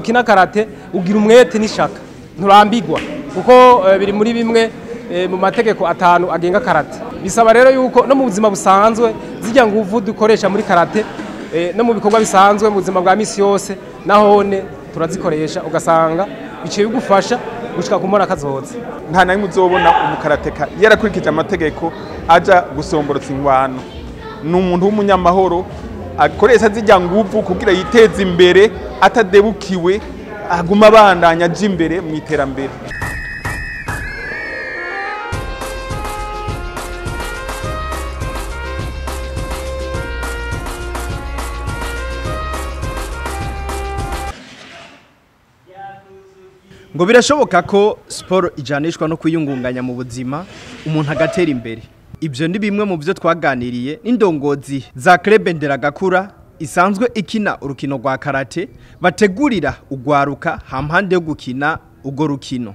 ukina karate ugira umwete n'ishaka, nturambigwa kuko biri muri bimwe mu mategeko atanu agenga karate. Bisaba rero yuko no mu buzima busanzwe zijya nguvu dukoresha muri karate, no mu bikorwa bisanzwe mu buzima bwa misi yose nahone turazikoresha, ugasanga biciye bigufasha gushika ku mbona kazoza. Nta na rimwe uzobona umukarateka yarakurikije amategeko aja gusomborotsa ingwano. Ni umuntu w'umunyamahoro akoresha zijya nguvu kugira yiteze imbere atadebukiwe, aguma abandanya aja imbere mu iterambere. Ngo birashoboka ko siporo ijanishwa no kwiyungunganya mu buzima umuntu agatera imbere. Ibyo ni bimwe mu byo twaganiriye n'indongozi za Club Nderagakura isanzwe ikina urukino rwa karate, bategurira ugwaruka hampande yo gukina ugo rukino.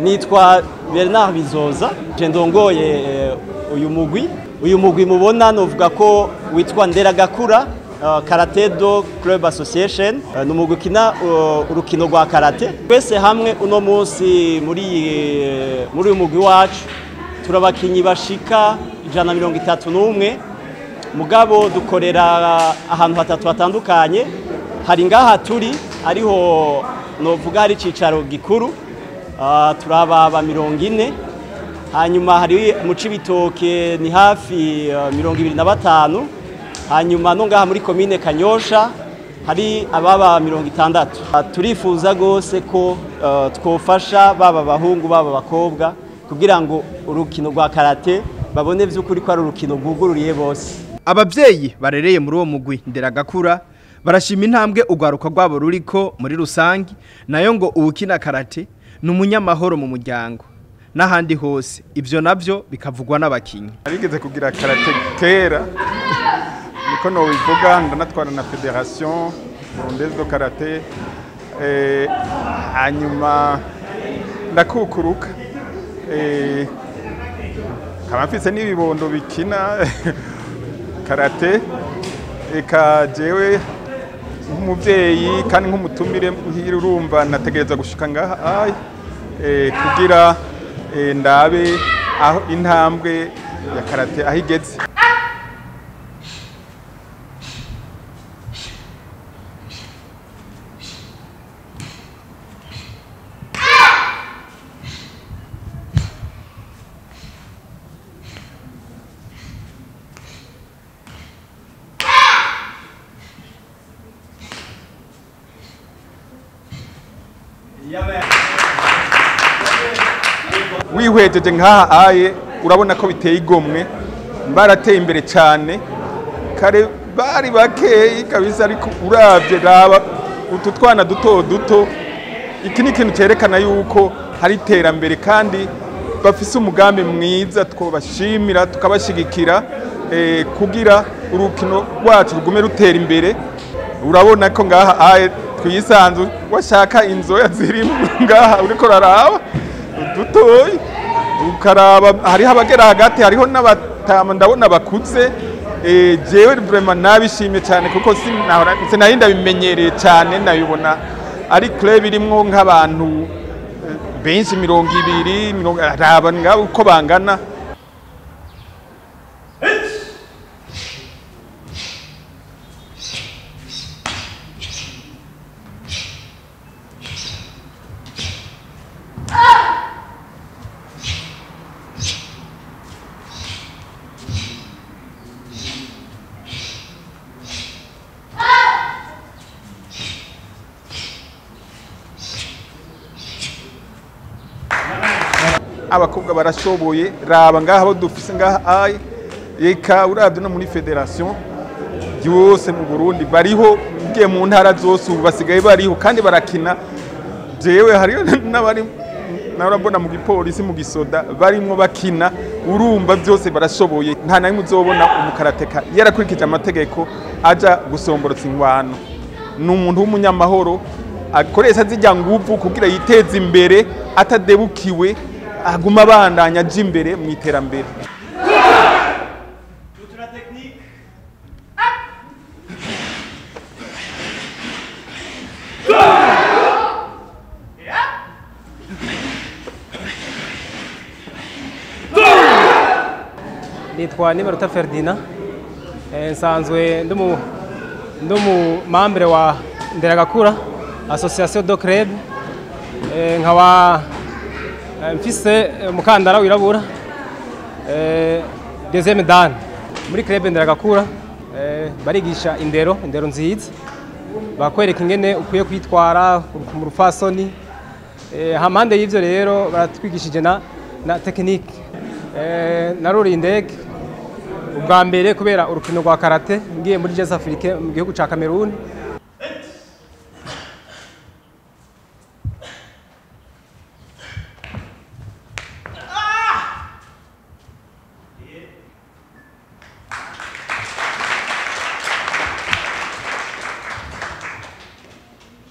Nitwa Bernard Bizoza, ndongoye uyu mugwi. Uyu mugwi mubona novuga ko witwa Nderagakura Karate Do Club Association. Ni umugwi ukina urukino rwa karate. Twese hamwe uno munsi muri uyu mugwi wacu turabakinyi bashika 131, mugabo dukorera ahantu hatatu hatandukanye. Hari ngaha turi ariho novuga hari icicaro gikuru, turaba ba 40, hanyuma hari mu Cibitoke ni hafi 25, hanyuma no ngaha muri commune Kanyosha hari ababa 60. Turifuza gose ko twofasha baba bahungu baba bakobwa kugira ngo urukino rwa karate babone vy'ukuri ko ari urukino rwugururiye bose. Abavyeyi barereye muri uwo mugwi Nderagakura barashima intambwe ugwaruka rwabo ruriko muri rusangi, nayo ngo uwukina karate ni umunyamahoro mu muryango n'ahandi hose. Ibyo navyo bikavugwa n'abakinyi. Narigeze kugira karate kera, niko no bivuga, ndanatwara na Fédération Burundaise de Karate, hanyuma ndakukuruka, nkaba mfise n'ibibondo bikina karate. Eka jewe nk'umuvyeyi kandi nk'umutumire urumva nategereza gushika ngaha kugira ndabe aho intambwe ya karate aho igeze. Wihwejeje nkaha aye urabona ko biteye igomwe, barateye imbere cyane. Kare bari bakeyi kabisa, ariko uravye raba utu twana duto duto. Iki ni ikintu cyerekana yuko hari iterambere kandi bafise umugambi mwiza, twobashimira tukabashigikira kugira urukino rwacu rugume rutera imbere. Urabona ko ngaha aye twisanzu washaka inzoya ziri ngaha uriko raraba dutoyi ukaraba hariho abagera hagati, hariho n'abatama ndabona bakuze. Jewe vraiment nabishimye cyane kuko sinari ndabimenyereye cyane, nabibona ari club irimwo nk'abantu benshi 20 raba ngabo uko bangana. Abakobwa barashoboye, raba ngaha abo dufise ngaha ayi, eka uravye no muri federation yose mu Burundi bariho Ugiye mu ntara zose ubu basigaye bariho kandi barakina. Jewe hariyo n'abari narabona mu gipolisi, mu gisoda barimwo bakina, urumva byose barashoboye. Nta na rimwe uzobona umukarateka yarakurikije amategeko aja gusomborotsa ingwano. Ni umuntu w'umunyamahoro akoresha zijya nguvu kugira yiteze imbere atadebukiwe, aguma abandanya aja imbere mu iterambere. Nitwa Nibaruta Ferdinand, nsanzwe ndi umu membre wa Nderagakura Association de Club, nkaba mfise umukandara wirabura deuxième dan muri club Nderagakura. Barigisha indero nziza, bakwereka ingene ukwiye kwitwara mu rufasoni. Hampande y'ivyo rero baratwigishije na technique. Naruriye indege ubwa mbere kubera urukino rwa karate ngiye muri Jeux Africains mu gihugu ca Cameroon.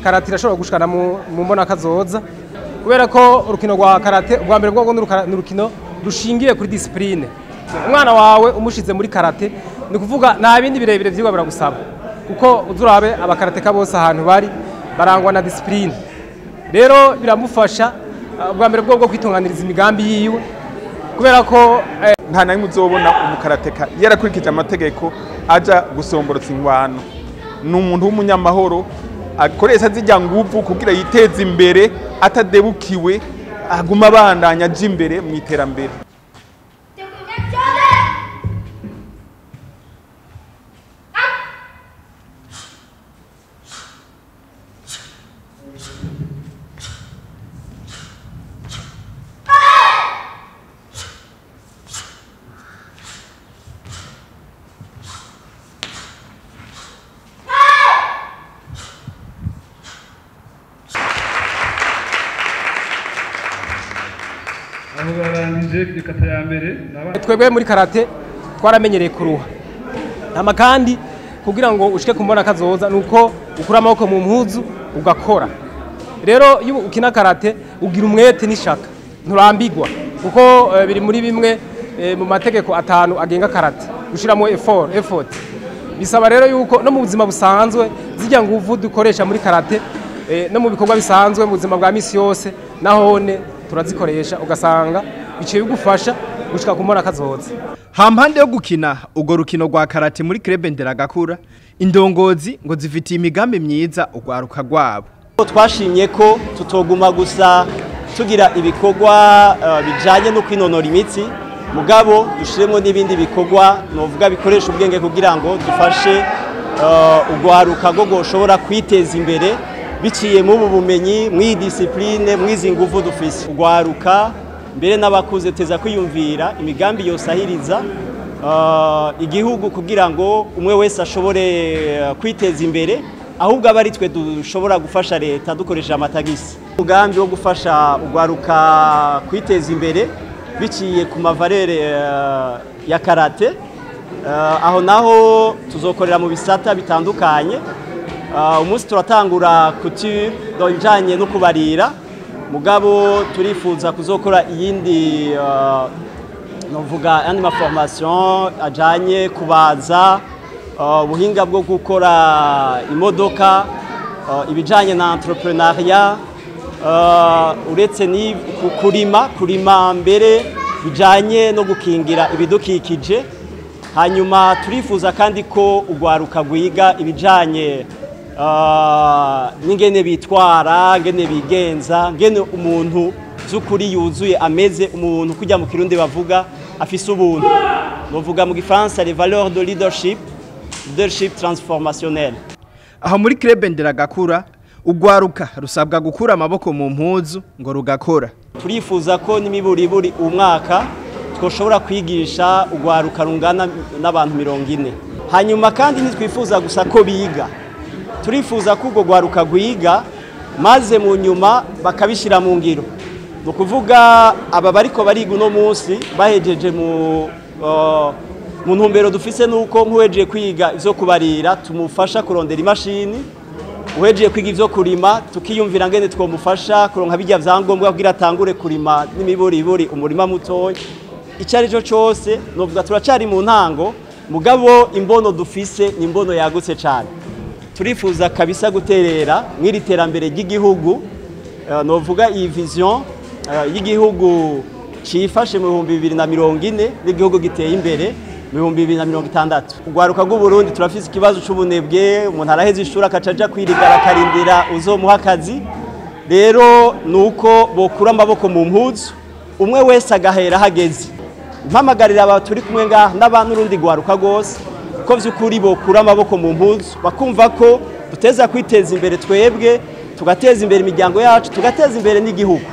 Karate irashobora gushikana mu mbona kazoza, kubera ko urukino rwa karate ubwa mbere bwo n'urukino rushingiye kuri discipline. Umwana wawe umushize muri karate ni kuvuga nta bindi birebire vyigwa biragusaba, kuko uzurabe abakarateka bose ahantu bari barangwa na discipline. Rero biramufasha ubwa mbere bwo kwitunganiriza imigambi yiwe, kubera ko nta na rimwe uzobona umukarateka yarakurikije amategeko aja gusomborotsa ingwano. Ni umuntu w'umunyamahoro akoresha zijya nguvu kugira yiteze imbere atadebukiwe, aguma abandanya aja imbere mu iterambere. Twebwe muri karate twaramenyereye kuruha, hama kandi kugira ngo ushike kumbona kazoza nuko ukura amaboko mu mpuzu ugakora. Rero iyo ukina karate ugira umwete n'ishaka, nturambigwa, kuko biri muri bimwe mu mategeko atanu agenga karate, gushiramo effort. Bisaba rero yuko no mu buzima busanzwe zijya nguvu dukoresha muri karate, no mu bikorwa bisanzwe mu buzima bwa misi yose nahone turazikoresha, ugasanga biciye bigufasha gushika kumbona kazoza. Hampande yo gukina ugo rukino rwa karate muri club Nderagakura, indongozi ngo zifitiye imigambi myiza ugwaruka rwabo. Twashimye ko tutoguma gusa tugira ibikorwa bijanye no kwinonora imitsi, mugabo dushiremo n'ibindi bikorwa novuga bikoresha ubwenge kugira ngo dufashe ugwaruka rwo goshobora kwiteza imbere biciye mu bumenyi, mu discipline, mwizi nguvu dufise. Ugwaruka mbere n'abakuze teza kwiyumvira imigambi yosahiriza igihugu kugira ngo umwe wese ashobore kwiteza imbere, ahubwo abari twe dushobora gufasha leta dukoresha amatagisi. Umugambi wo gufasha ugwaruka kwiteza imbere biciye ku mavarere ya karate, aho naho tuzokorera mu bisata bitandukanye. Umunsi turatangura couture donjanye no kubarira, mugabo turifuza kuzokora iyindi novuga andi ma formation ajanye kubaza, ubuhinga bwo gukora imodoka, ibijanye na entrepreneuriat, uretse ni kurima mbere bijanye no gukingira ibidukikije. Hanyuma turifuza kandi ko ugwaruka gwiga ibijanye n'ingene bitwara, ngene bigenza, ngene umuntu z'ukuri yuzuye ameze, umuntu kujya mu Kirundi bavuga afise ubuntu, bavuga mu Gifaransa les valeurs de leadership, leadership transformationnel. Aho muri club Nderagakura ugwaruka rusabwa gukura amaboko mu mpuzu ngo rugakora. Turifuza ko n'imiburiburi umwaka twoshobora kwigisha ugwaruka rungana n'abantu 40. Hanyuma kandi ntitwifuza gusa ko biga, Turifuza ko urwo rwaruka rwiga maze mu nyuma bakabishyira mu ngiro. Ni ukuvuga aba bariko bariga uno munsi bahejeje mu ntumbero dufise nuko nk'uhejeje kwiga ivyo kubarira tumufasha kurondera imashini, uhejeje kwiga ivyo kurima tukiyumvira ngene twomufasha kuronka bijya vyangombwa kugira atangure kurima n'imiburiburi umurima mutoya. Icyo ari cyo cyose novuga turacari mu ntango, mugabo imbono dufise ni imbono yagutse cyane. Turifuza kabisa guterera mw'iri terambere ry'igihugu, novuga iyi vision y'igihugu cifashe mu 2040 n'igihugu giteye imbere mu 2060. Urwaruka rw'Uburundi turafise ikibazo c'ubunebwe, umuntu araheza ishuri akaca aja kwirigara akarindira uzomuha akazi. Rero nuko bokura amaboko mu mpuzu, umwe wese agahera hageze. Mpamagarira aba turi kumwe ngaha n'abantu n'urundi rwaruka rwose ko vy'ukuri bokura amaboko mu mpuzu, bakumva ko duteza kwiteza imbere twebwe, tugateza imbere imiryango yacu, tugateza imbere n'igihugu.